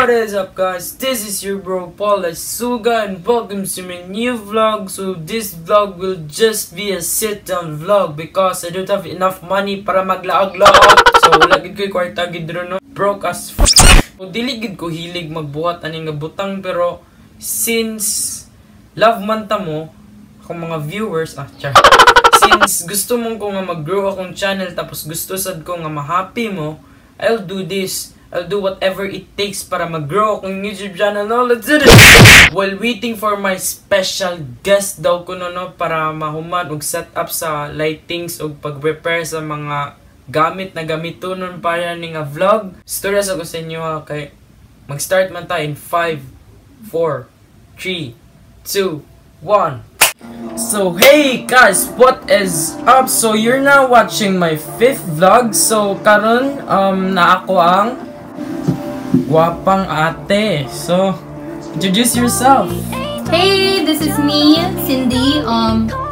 What is up, guys? This is your bro Paul Lisuga and welcome to my new vlog. So this vlog will just be a sit down vlog because I don't have enough money para maglaag-laag. So wala gid ko'y kwarta gid ron, no. Broke as f. So, dili gid ko hilig magbuhat ani nga butang, pero since love man ta mo akong mga viewers, ah, char. Since gusto mong ko nga mag-grow akong channel, tapos gusto sad ko nga ma-happy mo, I'll do this. I'll do whatever it takes para mag-grow akong YouTube channel. No, let's do this! While waiting for my special guest daw kuno, no, para mahuman og set up sa lightings og pag-prepare sa mga gamit na gamitonon para ni nga vlog. Storya sa ko sa inyo ha, kay mag-start man ta in 5, 4, 3, 2, 1. So hey guys, what is up? So you're now watching my fifth vlog. So karon na ako ang gwapang ate. So introduce yourself. Hey, this is me, Cindy.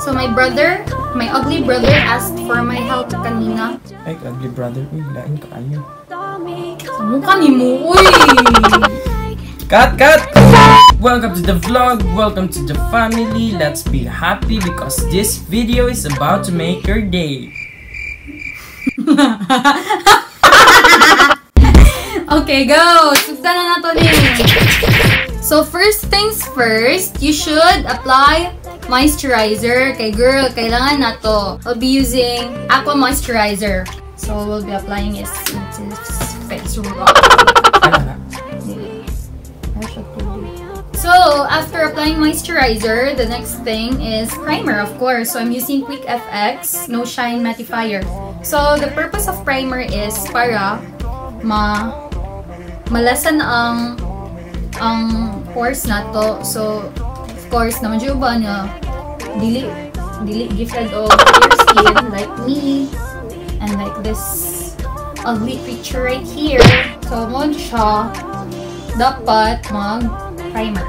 So my brother, my ugly brother asked for my help kanina. Ay, ugly brother. Uy, lain kaayo. Sa mukha ni mo, uy! Cut, cut! Welcome to the vlog, welcome to the family. Let's be happy because this video is about to make your day. Okay, go! Sugdan na nato ni. So first things first, you should apply moisturizer. Kay girl, kailangan na to. I'll be using Aqua Moisturizer. So we'll be applying it into face. Ano na? So, after applying moisturizer, the next thing is primer, of course. So, I'm using Quick FX No Shine Mattifier. So, the purpose of primer is para ma-lessen ang pores nato. So, of course, naman dyan ba na dili gifted og clear skin like me and like this ugly creature right here. So, mo siya dapat mag primer.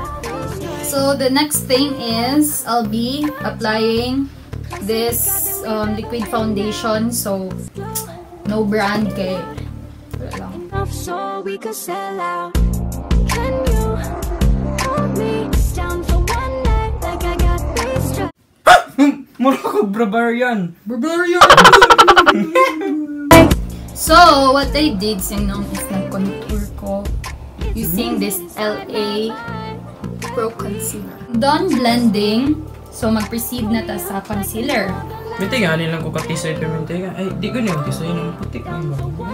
So the next thing is I'll be applying this liquid foundation. So no brand kay wala lang. So we could sell out. Can you hold me down for one night like I got three strikes? Mura ko barbarian. Barbarian! So what I did sinong is nag-contour ko using this LA Pro Concealer. Done blending, so mag-proceed na ta sa concealer. Minti nga, lang ko katisoy pero minti nga. Ay, di ko niyo tisoy ng putik. Ay, ba?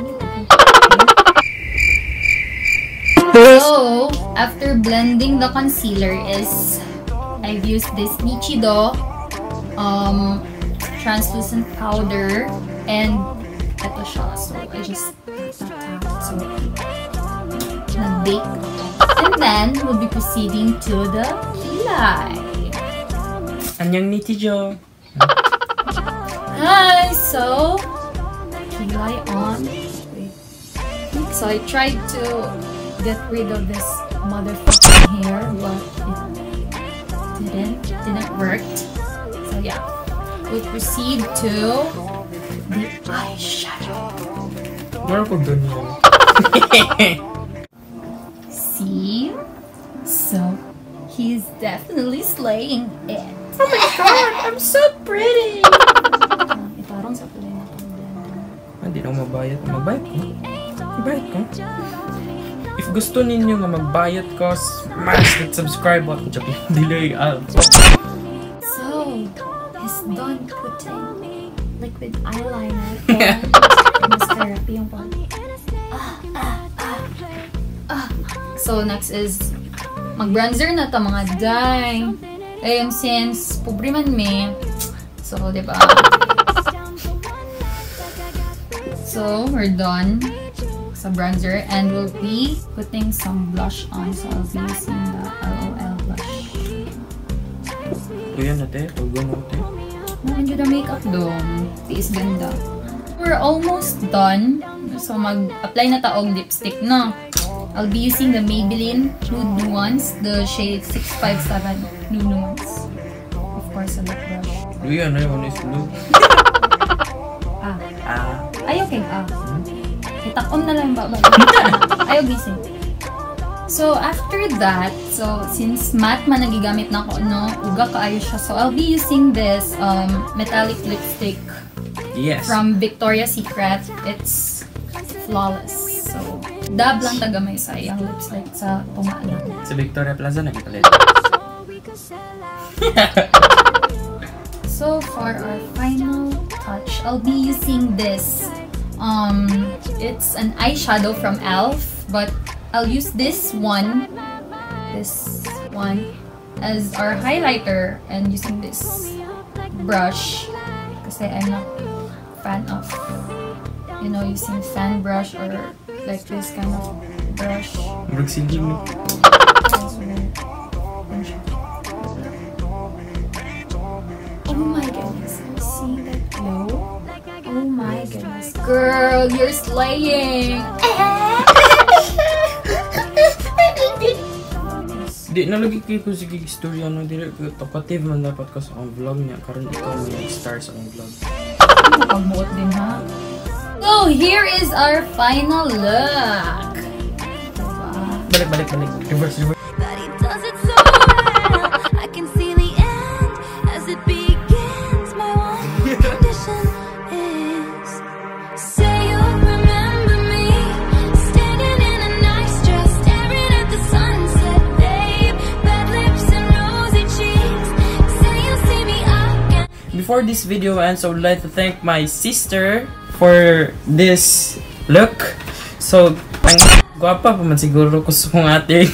So, after blending the concealer is, I've used this Nichido translucent powder and eto siya. So, I just tap, tap, so, nag-bake. And then, we'll be proceeding to the kilay. Anyang Nichido. Hi! So, kilay on. Wait. So, I tried to get rid of this motherfucking hair, but it didn't work. So, yeah. We'll proceed to the eyeshadow. Mura ko dun yun. See? So, he's definitely slaying it. Oh my God! I'm so pretty! Itarong sa kulay na itong blender. Hindi na ako mabayad. Magbayad ko? Magbayad ko? If gusto ninyo nga magbayad ko, smash that subscribe button. Joke lang. Delay out. So, he's done putting liquid eyeliner and mascara. Yung pa. Ah, ah, ah, ah. So, next is mag-bronzer na ta mga day. Eh, since pobre man me, so, diba? So, we're done sa bronzer and we'll be putting some blush on. So, I'll be using the LOL blush. Kuya na te, tugo na te. Medyo na makeup dong. Tiis ganda. We're almost done. So, mag-apply na ta og lipstick na. I'll be using the Maybelline Nude Nuance, the shade 657 Nude Nuance. Of course, a lip brush. Blue yan, ay, one is blue. Ah. Ah. Ay, okay. Ah. Itakom na lang ba? Ayaw gising. So, after that, so, since matte man ang gigamit nako, no, uga kaayo siya. So, I'll be using this metallic lipstick from Victoria's Secret. It's flawless. So, dab lang ta gamay sa iyang lipstick sa tunga lang. Sa Victoria Plaza nagpalit. We could sell out. So, for our final touch, I'll be using this. It's an eyeshadow from e.l.f., but I'll use this one as our highlighter and using this brush kasi I'm not fan of using fan brush or like this kind of brush. Murag silgi mo. So, yun siya. Oh my goodness, you see that glow? Oh my goodness. Girl, you're slaying! Di na lagi kay ko sige istorya no, dili ko talkative man dapat ko sa akong vlog niya karon ikaw mo star sa akong vlog. Pagmuot din ha. So, here is our final look. Diba? Balik, balik, balik. Reverse, reverse. But he does it so well. I can see the end as it begins. My one condition is say you'll remember me. Standing in a nice dress, staring at the sunset, babe. Red lips and rosy cheeks. Say you'll see me again. Before this video ends, I would like to thank my sister for this look. So, ang gwapa pa man siguro ko sa kong ate.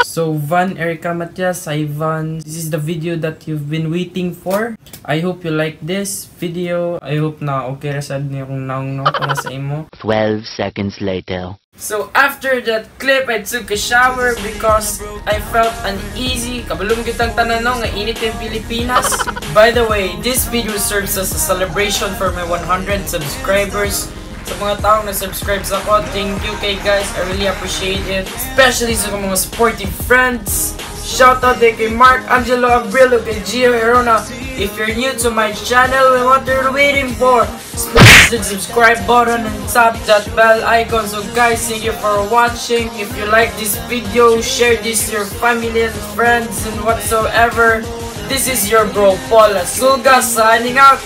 So, Van Erica Matias, Ivan, this is the video that you've been waiting for. I hope you like this video. I hope na okay ra sad niyo kung naong no para sa imo. 12 seconds later. So after that clip, I took a shower because I felt uneasy. Kabalo man kitang tanan no, nga init yung Pilipinas. By the way, this video serves as a celebration for my 100 subscribers. Sa mga taong na-subscribe sa ako, thank you kay guys. I really appreciate it. Especially sa mga supportive friends. Shout out din kay Mark Angelo Abrilo, kay Gio Herona. If you're new to my channel, what are you waiting for? Smash the subscribe button and tap that bell icon. So guys, thank you for watching. If you like this video, share this to your family and friends and whatsoever. This is your bro, Paul Asulga, signing out.